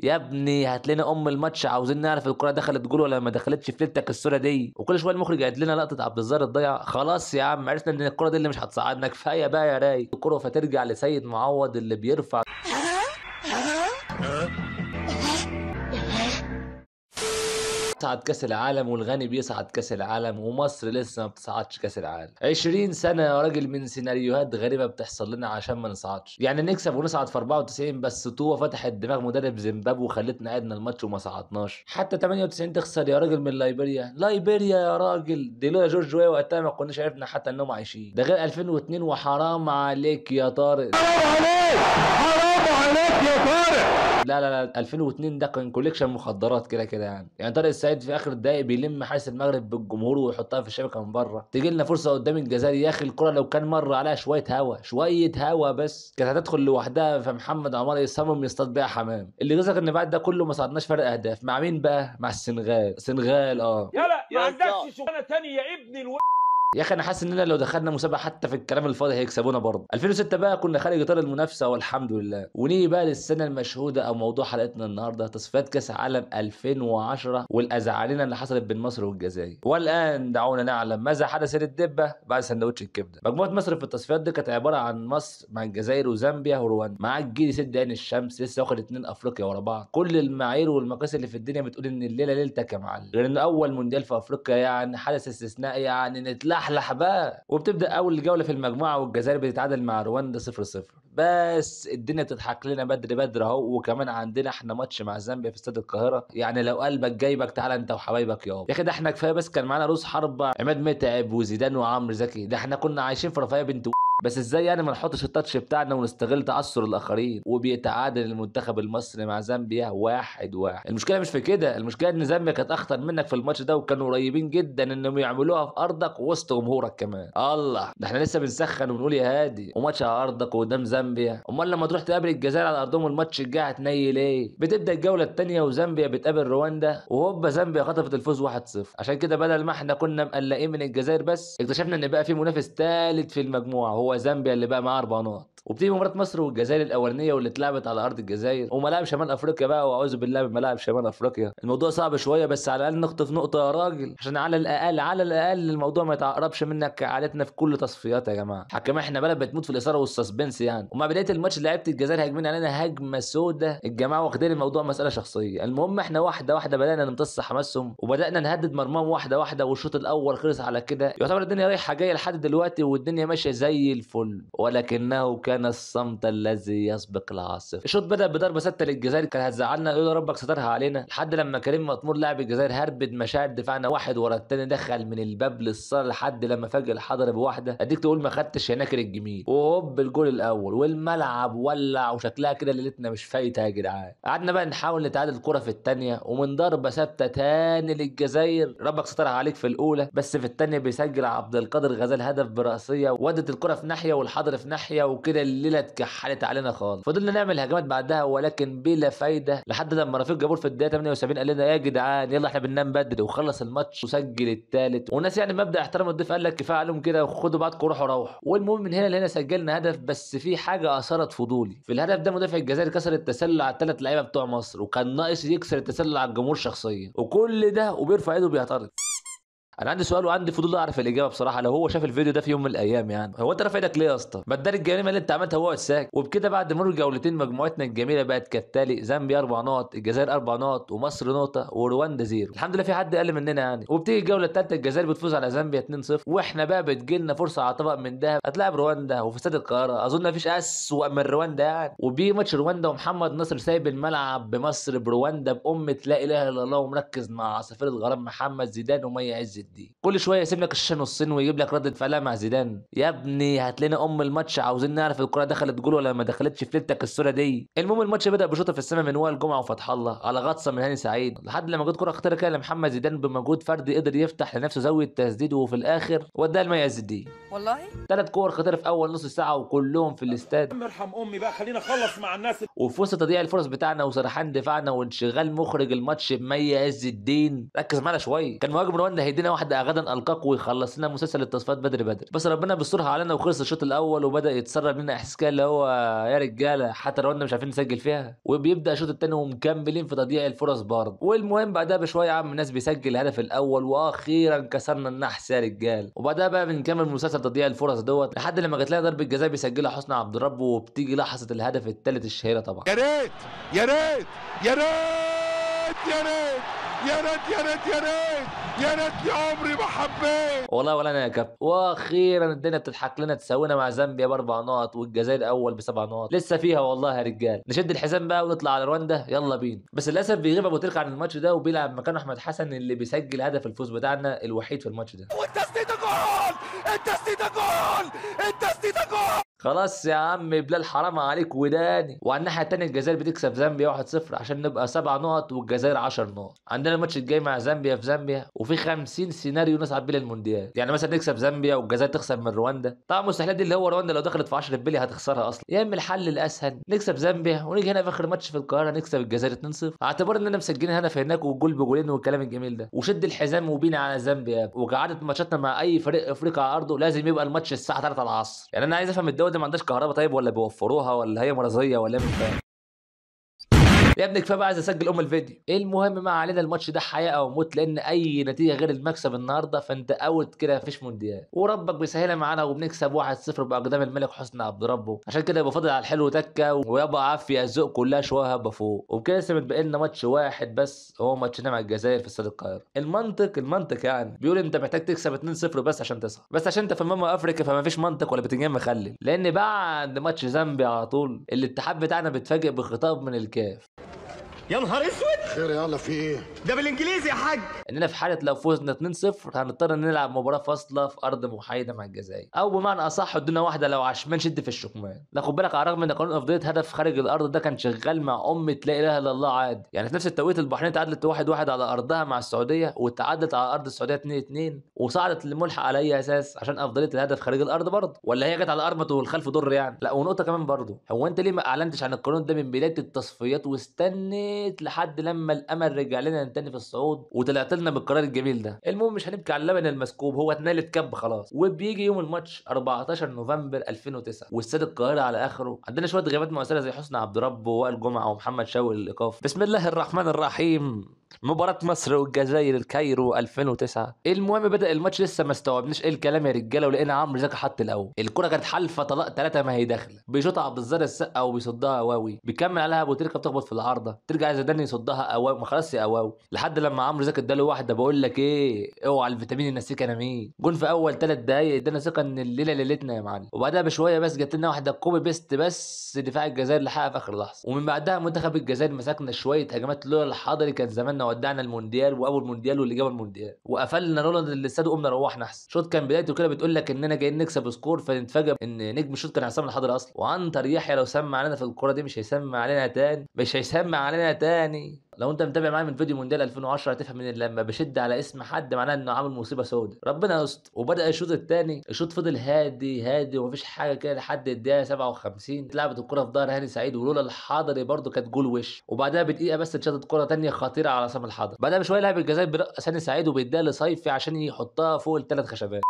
يا ابني هات لنا ام الماتش، عاوزين نعرف الكره دخلت جول ولا ما دخلتش في ليلتك الصورة دي. وكل شوية المخرج قعد لنا لقطة عبد الظاهر الضيع. خلاص يا عم عرفنا ان الكره دي اللي مش هتصعدنا، كفاية بقى يا راي. الكره فترجع لسيد معوض اللي بيرفع صعد كاس العالم، والغني بيصعد كاس العالم، ومصر لسه ما بتصعدش كاس العالم. 20 سنة يا راجل من سيناريوهات غريبة بتحصل لنا عشان ما نصعدش. يعني نكسب ونصعد في 94 بس طوبة فتحت دماغ مدرب زيمبابوي وخلتنا عدنا الماتش وما صعدناش. حتى 98 تخسر يا راجل من لايبيريا، لايبيريا يا راجل دي لولا جورج ويا وقتها ما كناش عرفنا حتى انهم عايشين. ده غير 2002 وحرام عليك يا طارق، حرام عليك، حرام عليك يا طارق. لا لا لا 2002 ده كان collection مخدرات كده كده يعني طارق السعيد في اخر الدقايق بيلم حارس المغرب بالجمهور ويحطها في الشبكة من بره. تيجي لنا فرصة قدام الجزائر يا اخي، الكره لو كان مر عليها شوية هوا، شوية هوا بس، كانت هتدخل لوحدها، فمحمد عمار يصمم يصطاد بيها حمام. اللي غزك ان بعد ده كله ما صعدناش فرق اهداف. مع مين بقى؟ مع السنغال. السنغال يلا ما عندكش شغلانة ثانية يا ابن يا اخي انا حاسس اننا لو دخلنا مسابقة حتى في الكلام الفاضي هيكسبونا برضه. 2006 بقى كنا خارج اطار المنافسة والحمد لله. ونيجي بقى للسنة المشهودة او موضوع حلقتنا النهارده، تصفيات كاس عالم 2010 والازعالنا اللي حصلت بين مصر والجزائر. والان دعونا نعلم ماذا حدث للدبه بعد سندوتش الكبده. مجموعة مصر في التصفيات دي كانت عبارة عن مصر مع الجزائر وزامبيا ورواندا. معاك جيل سد عين الشمس لسه واخد 2 افريقيا ورا بعض. كل المعايير والمقاييس اللي في الدنيا بتقول ان الليلة ليلتك يا معلم، غير ان اول مونديال في افريقيا يعني حدث استثنائي، يعني نتلحلح بقى. وبتبدا اول جولة في المجموعة والجزائر بتتعادل مع رواندا 0-0. بس الدنيا بتضحك لنا بدري بدري اهو. وكمان عندنا احنا ماتش مع زامبيا في استاد القاهرة، يعني لو قلبك جايبك تعالى انت وحبايبك يابا. يا اخي ده احنا كفاية بس كان معانا روس حربه عماد متعب وزيدان وعمرو زكي، ده احنا كنا عايشين في رفاهية بنت. بس ازاي يعني ما نحطش ال touch بتاعنا ونستغل تعثر الاخرين؟ وبيتعادل المنتخب المصري مع زامبيا 1-1. المشكلة مش في كده، المشكلة ان زامبيا كانت اخطر منك في الماتش ده، وكانوا قريبين جدا انهم يعملوها في ارضك وسط جمهورك كمان. الله، ده احنا لسه بنسخن وبنقول يا هادي، وماتش على ارضك وقدام زامبيا، امال لما تروح تقابل الجزائر على ارضهم الماتش الجاي هتنيل ايه؟ بتبدا الجولة الثانية وزامبيا بتقابل رواندا، وهوبا زامبيا خطفت الفوز 1-0. عشان كده بدل ما احنا كنا مقلقين من الجزائر بس، اكتشفنا ان بقى في منافس ثالث في المجموعة، هو زامبيا اللي بقى معاه 4 نقط. وبتيجي مباراة مصر والجزائر الاولانية واللي اتلعبت على ارض الجزائر وملاعب شمال افريقيا بقى، واعوذ بالله من ملاعب شمال افريقيا. الموضوع صعب شوية بس على الاقل نخطف نقطة يا راجل، عشان على الاقل على الاقل الموضوع ما يتعقربش منك عادتنا في كل تصفيات يا جماعة. حكام احنا بلد بتموت في الاثارة وال suspense يعني. ومع بداية الماتش لعيبة الجزائر هاجمين علينا هجمة سودة، الجماعة واخدين الموضوع مسالة شخصية. المهم احنا واحدة واحدة بدانا نمتص حماسهم وبدانا نهدد مرماهم واحدة واحدة، والشوط الاول خلص على كده. يعتبر الدنيا رايحة جاية لحد دلوقتي والدنيا ماشية زي الفل، ولكنه كان الصمت الذي يسبق العاصفة. الشوط بدأ بضربة ستة للجزائر كانت هتزعلنا، يقول ربك سترها علينا، لحد لما كريم مطمور لاعب الجزائر هربد مشاعر دفاعنا واحد ورا الثاني، دخل من الباب للصاله لحد لما فاجئ الحضري بواحدة اديك تقول ما خدتش يا ناكر الجميل، وهوب الجول الاول والملعب ولع، وشكلها كده ليلتنا مش فايته يا جدعان. قعدنا بقى نحاول نتعادل الكره في الثانية، ومن ضربه ثابتة تاني للجزائر ربك سترها عليك في الاولى، بس في الثانية بيسجل عبد القادر غزال هدف براسيه، ودت الكره في ناحية والحضري في ناحية، وكده الليلة اتكحلت علينا خالص. فضلنا نعمل هجمات بعدها ولكن بلا فايده، لحد لما رفيق جابور في الدقيقة 78 قال لنا يا جدعان يلا احنا بننام بدري، وخلص الماتش وسجل الثالث. والناس يعني مبدا احترام الضيف قال لك كفاية عليهم كده وخدوا بعضكم روحوا روحوا. والمهم من هنا لهنا سجلنا هدف، بس في حاجة اثارت فضولي في الهدف ده. مدافع الجزائر كسر التسلل على الثلاث لعيبة بتوع مصر، وكان ناقص يكسر التسلل على الجمهور شخصيا، وكل ده وبيرفع ايده وبيعترض. انا عندي سؤال وعندي فضول اعرف الاجابة بصراحة، لو هو شاف الفيديو ده في يوم من الايام، يعني هو انت رافع ايدك ليه يا اسطى؟ ما تداري الجريمة اللي انت عملتها وهو ساكت. وبكده بعد مرور جولتين مجموعتنا الجميلة بقت كالتالي: زامبيا 4 نقط، الجزائر 4 نقط، ومصر نقطة، ورواندا 0. الحمد لله في حد اقل مننا يعني. وبتيجي الجولة الثالثة الجزائر بتفوز على زامبيا 2-0، واحنا بقى بتجيلنا فرصة على طبق من ذهب، هتلاعب رواندا وفي استاد القاهرة، اظن مفيش اسوأ من رواندا يعني. وبيجي ماتش رواندا ومحمد نصر سايب الملعب بمصر برواندا بامه لا اله الا الله، ومركز مع عصافير الغرام محمد زيدان ومي عز الدين. كل شوية يسيب لك الشاشة نصين ويجيب لك رده فعلها مع زيدان. يا ابني هات لنا ام الماتش، عاوزين نعرف الكره دخلت جول ولا ما دخلتش في ليلتك الصورة دي. المهم الماتش بدا بشوطه في السماء من وائل جمعه وفتح الله على غطسه من هاني سعيد، لحد لما جت كره خطيرة كده لمحمد زيدان بمجهود فردي قدر يفتح لنفسه زاوية تسديد، وفي الاخر وداها لمي عز الدين. والله 3 كور خطيرة في اول نص ساعة وكلهم في الاستاد. ارحم امي بقى، خلينا نخلص مع الناس. وفي وسط تضييع الفرص بتاعنا وسرحان دفاعنا وانشغال مخرج الماتش بمي عز الدين، ركز معانا شوية، كان مهاجم رواندا هيدينا واحدة غدا القاك ويخلص لنا مسلسل التصفيات بدري بدري. بس ربنا بيسترها علينا وخلص الشوط الاول، وبدا يتسرب لنا احساس كده اللي هو يا رجاله حتى رواندا مش عارفين نسجل فيها. وبيبدا الشوط الثاني ومكملين في تضييع الفرص برضه. والمهم بعدها بشوية عم الناس بيسجل الهدف الاول، واخيرا كسرنا النحس يا رجال. وبعدها بقى بنكمل مسلسل تضييع الفرص دوت لحد لما جت لنا ضربه جزاء بيسجلها حسني عبد الرب، وبتيجي لحظة الهدف الثالث الشهيرة طبعا. يا ريت يا ريت يا ريت يا ريت يا ريت يا ريت يا ريت يا ريت يا عمري ما حبيت والله ولا انا يا كابتن. واخيرا الدنيا بتضحك لنا، تساوينا مع زامبيا ب4 نقط والجزائر اول ب7 نقط، لسه فيها والله يا رجال. نشد الحزام بقى ونطلع على رواندا، يلا بينا. بس للاسف بيغيب ابو تريكه عن الماتش ده، وبيلعب مكانه احمد حسن اللي بيسجل هدف الفوز بتاعنا الوحيد في الماتش ده. والتسديده جول، التسديده جول، التسديده جول. خلاص يا عم بلال حرام عليك وداني. وعلى الناحية الثانية الجزائر بتكسب زامبيا 1-0 عشان نبقى 7 نقط والجزائر 10 نقط. عندنا الماتش الجاي مع زامبيا في زامبيا، وفي 50 سيناريو نصعد بيه للمونديال. يعني مثلا نكسب زامبيا والجزائر تخسر من رواندا، طبعا مستحيل دي، اللي هو رواندا لو دخلت في 10 بلي هتخسرها اصلا. يا اما الحل الاسهل نكسب زامبيا ونيجي هنا في اخر ماتش في القاهرة نكسب الجزائر 2-0، اعتبر اننا مسجلين هدف هناك والجول بجولين والكلام الجميل ده. وشد الحزام وبينا على زامبيا. وكعادة ماتشاتنا مع اي فريق افريقيا على ارضه لازم يبقى الماتش الساعة 3 العصر. يعني انا عايز افهم الدول دي ما عندهاش كهرباء طيب، ولا بيوفروها، ولا هي مرضية، ولا مش فاهم يا ابني. كفاية بقى، عايز اسجل ام الفيديو. المهم ما علينا، الماتش ده حياة او موت، لان اي نتيجة غير المكسب النهارده فانت out كده، مفيش مونديال. وربك بيسهلها معانا وبنكسب 1-0 باقدام الملك حسني عبد ربه. عشان كده يبقى فاضل على الحلو تكه، ويابا عافية الذوق كلها شوية هبه فوق. وبكده لسه متبقي لنا ماتش واحد بس، هو ماتشنا مع الجزائر في استاد القاهرة. المنطق يعني بيقول انت محتاج تكسب 2-0 بس عشان تصعد، بس عشان انت في ماما افريقيا فما فيش منطق ولا بتنجان مخلل. لان بعد ماتش زامبيا على طول الاتحاد بتاعنا بيتفاجئ بخطاب من الكاف. يا نهار اسود، خير يلا في ايه ده بالانجليزي يا حاج؟ اننا في حاله لو فوزنا 2-0 هنضطر نلعب مباراة فاصلة في ارض محايدة مع الجزائر، او بمعنى اصح ادونا واحدة لو عشمان شد في الشكمان. لا خد بالك، على الرغم ان قانون افضلية هدف خارج الارض ده كان شغال مع امه لا اله الا الله عادي. يعني في نفس التوقيت البحرين تعادلت 1-1 على ارضها مع السعودية، وتعادلت على ارض السعودية 2-2، وصعدت للملحق على اي اساس؟ عشان افضلية الهدف خارج الارض برضه، ولا هي جت على ارمط والخلف ضر يعني؟ لا ونقطة كمان برضه، هو انت ليه ما اعلنتش عن القانون ده من بداية التصفيات واستنيت لحد لما الامل رجع لنا تاني في الصعود وطلعت لنا بالقرار الجميل ده؟ المهم مش هنبكي على اللبن المسكوب، هو اتنالت كب خلاص. وبيجي يوم الماتش 14 نوفمبر 2009 واستاد القاهرة على اخره. عندنا شوية غيابات مؤثرة زي حسني عبد رب ووائل جمعه ومحمد شوقي للايقاف. بسم الله الرحمن الرحيم، مباراة مصر والجزائر الكايرو 2009. المهم بدأ الماتش لسه ما استوعبناش ايه الكلام يا رجاله، ولقينا عمرو زكي حط الاول. الكرة كانت حلفه طلاق 3 ما هي داخله، بيشوطها عبد الزار السقا وبيصدها اواوي، بيكمل عليها ابو تريكه بتخبط في العارضة، ترجع زيدان يصدها اواوي، ما خلاص يا اواوي، لحد لما عمرو زكي اداله واحدة. بقول لك ايه، اوعى الفيتامين ينسيك انا مين. جون في اول 3 دقايق ادانا ثقة ان الليلة ليلتنا يا معلم. وبعدها بشوية بس جت لنا واحدة copy paste، بس دفاع الجزائر لحقها في اخر لحظة. ومن بعدها منتخب الجزائر مسكنا شوية هجمات لولا الحضري كان زماننا ودعنا المونديال واول مونديال واللي جاب المونديال، وقفلنا رولاند الاستاد وقمنا روحنا احسن. شوط كان بدايته كده بتقول لك اننا جايين نكسب score، فنتفاجئ ان نجم الشوط كان عصام الحضري اصلا. وعنتر يحيى لو سمع علينا في الكورة دي مش هيسمع علينا تاني، مش هيسمع علينا تاني. لو انت متابع معايا من فيديو مونديال 2010 هتفهم ان لما بشد على اسم حد معناه انه عامل مصيبة سوداء. ربنا يستر. وبدا الشوط الثاني، الشوط فضل هادي هادي ومفيش حاجة كده لحد الدقيقة 57 اتلعبت الكره في ظهر هاني سعيد، ولولا الحضري برده كانت جول وش. وبعدها بدقيقة بس اتشاطت كره ثانية خطيرة على عصام الحضري. بعدها بشوية لاعب الجزائر بيرقص هاني سعيد وبيديها لصيفي عشان يحطها فوق الثلاث خشبات.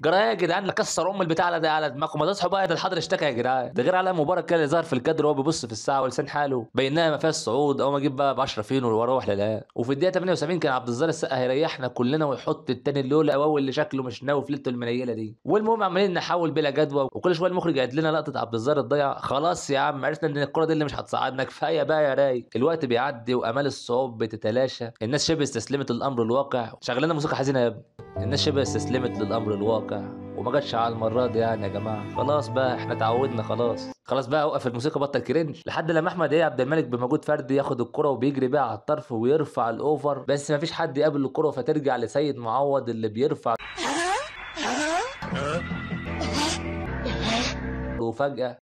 جرايه يا جدعان، كسر ام البتاع على ده على دماغكم، ما تصحوا بقى، ده الحضري اشتكى يا جدعان. ده غير علاء مبارك كده اللي ظهر في الكادر وهو بيبص في الساعة ولسان حاله بينها ما فيهاش صعود، اول ما اجيب بقى ب 10 فين واروح للآن. وفي الدقيقة 78 كان عبد الزار السقا هيريحنا كلنا ويحط التاني اللولا واو اللي شكله مش ناوي في ليلته المنيله دي. والمهم عمالين نحاول بلا جدوى، وكل شوية المخرج يعيد لنا لقطة عبد الزار الضيعة. خلاص يا عم عرفنا ان الكره دي اللي مش هتصعدنا، كفاية بقى يا راي. الوقت بيعدي وامال الصعود بتتلاشى، الناس شبه استسلمت للامر الواقع. شغلنا موسيقى حزينة يا ابني. الناس شبه استسلمت للامر الواقع وما جاتش على المرة دي يعني يا جماعة. خلاص بقى احنا اتعودنا، خلاص خلاص بقى وقف الموسيقى بطل cringe. لحد لما احمد ايه عبد الملك بمجهود فردي ياخد الكره وبيجري بيها على الطرف ويرفع ال over، بس ما فيش حد يقابل الكره، فترجع لسيد معوض اللي بيرفع وفجاة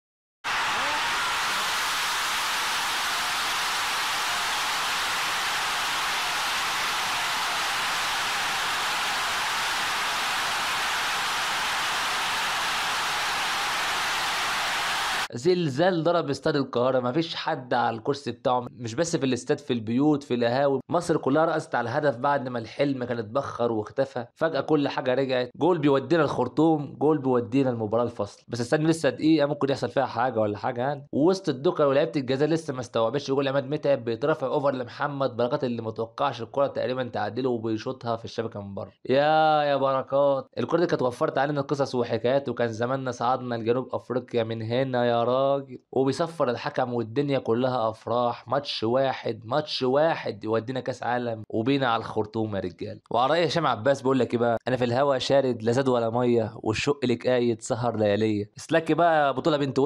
زلزال ضرب استاد القاهرة، مفيش حد على الكرسي بتاعه، مش بس في الاستاد، في البيوت، في القهاوي، مصر كلها رقصت على الهدف بعد ما الحلم كان اتبخر واختفى. فجاة كل حاجة رجعت، جول بيودينا الخرطوم، جول بيودينا المباراة الفصل. بس استنى لسه دقيقة ممكن يحصل فيها حاجة ولا حاجة يعني. وسط الدكة ولعيبة الجزائر لسه ما استوعبتش جول عماد متعب، بيترفع over لمحمد بركات اللي ما توقعش الكره تقريبا تعدله وبيشوطها في الشبكة من بره. يا بركات، الكره دي كانت وفرت علينا قصص وحكايات، وكان زماننا صعدنا لجنوب افريقيا من هنا يا راجل. وبيصفر الحكم والدنيا كلها افراح. ماتش واحد، ماتش واحد يودينا كاس عالم وبينا على الخرطوم يا رجال. وعلى راي هشام عباس بيقول لك ايه بقى: انا في الهوا شارد لا زاد ولا مية، والشق لك قايد سهر لياليه. اسلاكي بقى بطوله بنت.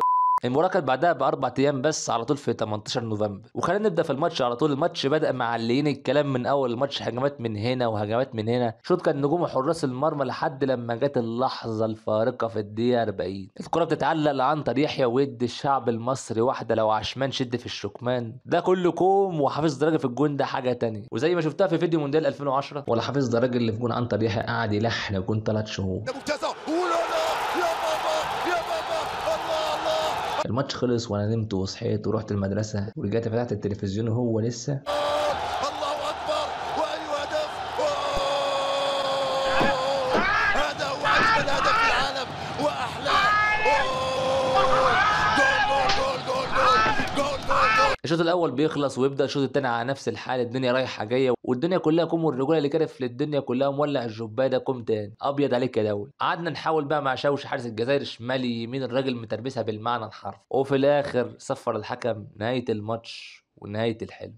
المباراة كانت بعدها ب4 ايام بس، على طول في 18 نوفمبر. وخلينا نبدا في الماتش على طول. الماتش بدا معليين الكلام من اول الماتش، هجمات من هنا وهجمات من هنا، شوط كان نجوم حراس المرمى لحد لما جت اللحظة الفارقة في الدقيقة 40. الكره بتتعلق لعنتر يحيى ويدي الشعب المصري واحدة لو عشمان شد في الشكمان. ده كله كوم، وحفيظ دراجي في الجون ده حاجة تانية. وزي ما شفتها في فيديو مونديال 2010، ولا حفيظ دراجي اللي في جون عنتر يحيى قعد يلحن جون 3 شهور. الماتش خلص وانا نمت وصحيت ورحت المدرسة ورجعت فتحت التلفزيون وهو لسه الله اكبر واي هدف، هذا هو اجمل هدف في العالم واحلى جول جول جول جول جول جول. الشوط الاول بيخلص ويبدا الشوط الثاني على نفس الحال، الدنيا رايحة جاية والدنيا كلها كوم، والرجوله اللي كانت في الدنيا كلها مولع الجباده كوم تاني، ابيض عليك يا دولي. قعدنا نحاول بقى مع شوش حارس الجزائر شمال يمين، الراجل متربسها بالمعنى الحرفي. وفي الاخر صفر الحكم نهاية الماتش ونهاية الحلم.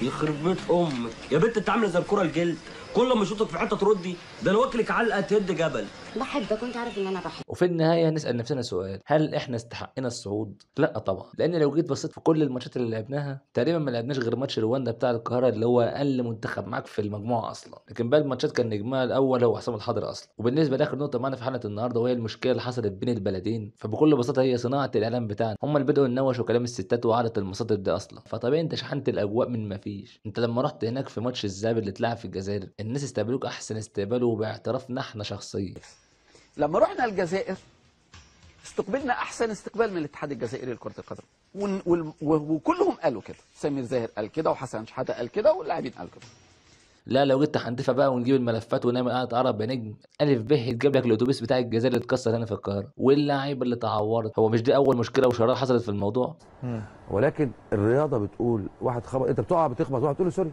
يخرب بيت امك يا بنت، انت عامله زي الكره الجلد، كل ما اشوطك في حتة تردي، ده انا واكلك علقه تهد جبل. بحبك وانت عارف ان انا بحبك. وفي النهاية نسال نفسنا سؤال: هل احنا استحقنا الصعود؟ لا طبعا، لان لو جيت بصيت في كل الماتشات اللي لعبناها تقريبا ما لعبناش غير ماتش رواندا بتاع القاهرة اللي هو اقل منتخب معاك في المجموعة اصلا، لكن باقي الماتشات كان نجمها الاول هو حسام الحضري اصلا. وبالنسبة لاخر نقطة معانا في حلقة النهارده وهي المشكلة اللي حصلت بين البلدين، فبكل بساطة هي صناعة الاعلام بتاعنا، هم اللي بدأوا ينوشوا كلام الستات وعاده المصادر دي اصلا. فطبيعي انت شحنت الاجواء من ما فيش. انت لما رحت هناك في ماتش الذهاب اللي اتلعب في الجزائر الناس استقبلوك احسن استقبال وباعترافنا احنا شخصيا. لما رحنا الجزائر استقبلنا احسن استقبال من الاتحاد الجزائري لكرة القدم، وكلهم قالوا كده، سمير زاهر قال كده وحسن شحاته قال كده واللاعبين قالوا كده. لا لو جيت تحنتفها بقى ونجيب الملفات ونعمل قعدة عرب يا نجم، الف ب تجيب لك الاتوبيس بتاع الجزائر اللي اتكسر هنا في القاهرة واللاعيبه اللي تعورت. هو مش دي اول مشكلة وشراره حصلت في الموضوع؟ ولكن الرياضة بتقول واحد خبط، انت بتقع بتخبط واحد تقول له sorry.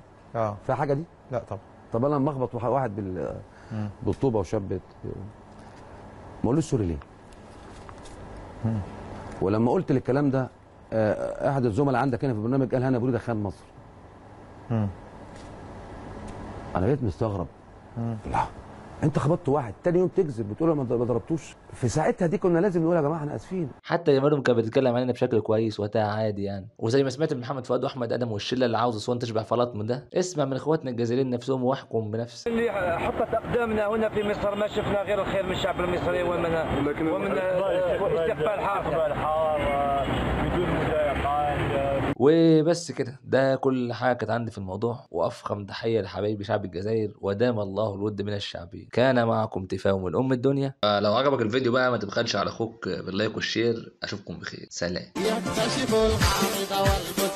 فيها حاجة دي؟ لا طبعا. طب انا لما اخبط واحد بالطوبه وشبت ما اقولوش sorry ليه؟ ولما قلت للكلام ده احد الزملاء عندك هنا في البرنامج قال هنا بريدة خان مصر. انا بقيت مستغرب. لا انت خبطت واحد تاني يوم تكذب بتقول ما ضربتوش. في ساعتها دي كنا لازم نقول يا جماعة احنا اسفين. حتى جماهيرهم كانت بتتكلم علينا بشكل كويس وقتها عادي يعني. وزي ما سمعت من محمد فؤاد واحمد ادم والشله اللي عاوز اسوان تشبع فلطم ده، اسمع من اخواتنا الجزائريين نفسهم واحكم بنفسك. اللي حطت اقدامنا هنا في مصر ما شفنا غير الخير من الشعب المصري ومن استقبال حار بدون مضايقات. وبس كده، ده كل حاجة كانت عندي في الموضوع. وافخم تحية لحبايبي شعب الجزائر، ودام الله الود من الشعبين. كان معكم تفاهم من ام الدنيا. لو عجبك الفيديو بقى ما تبخلش على اخوك بال like وال share. اشوفكم بخير، سلام. يكتشف الحامض والبن.